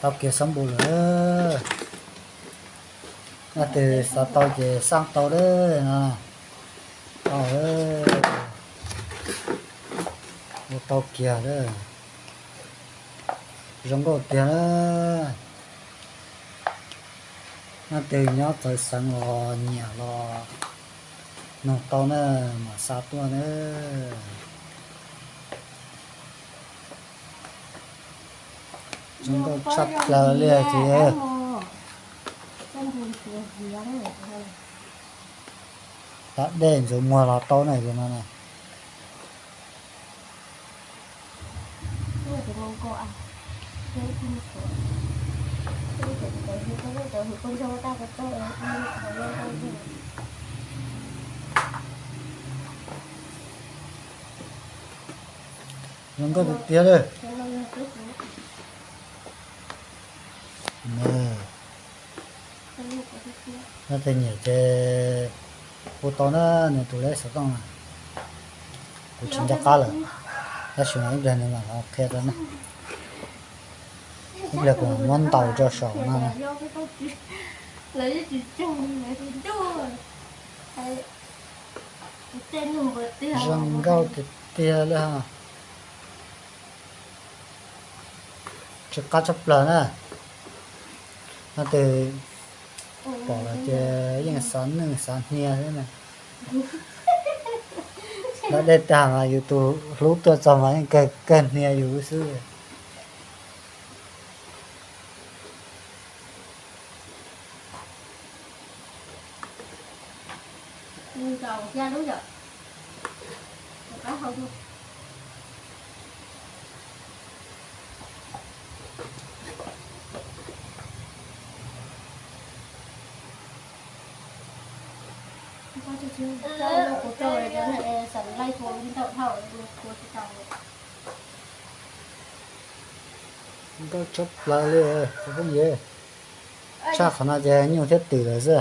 Tau kiag xab npum lawm. Leej twg xav tau ces xaj tau lawm no. Tau, ua tau kiag lawm. Zoo nkauj tiag na. Leej twg nyob txawv xeev los nyiam los nug tau na, mam xa tuaj na. Zoo nkauj tshaj plaws li ces. Tab dej ntxuav muag los tau na, ces no na. Zoo nkauj tiag tiag li. Leej twg nyiam ces hu tau na, nws tus lej xov tooj na. Kuv tsis nco qab lawm, tab sis mas ib pliag nws mam los qhia rau na. Ib pliag kuv mam muab ntaus rau saum no na. Zoo nkauj tiag tiag li. Tsw qab tshaj plaws na. Leej twg pom los ces yeej xav nwj xav hnia xwb na. Tab dej tag mas yus tus hlub tuaj txog mas yeej kawg kawg hnia yus xwb. Nkauj tshaj plaws li, tsoom phooj ywg. Tshaj qhov no ces nyuj thiab twm lawm xwb.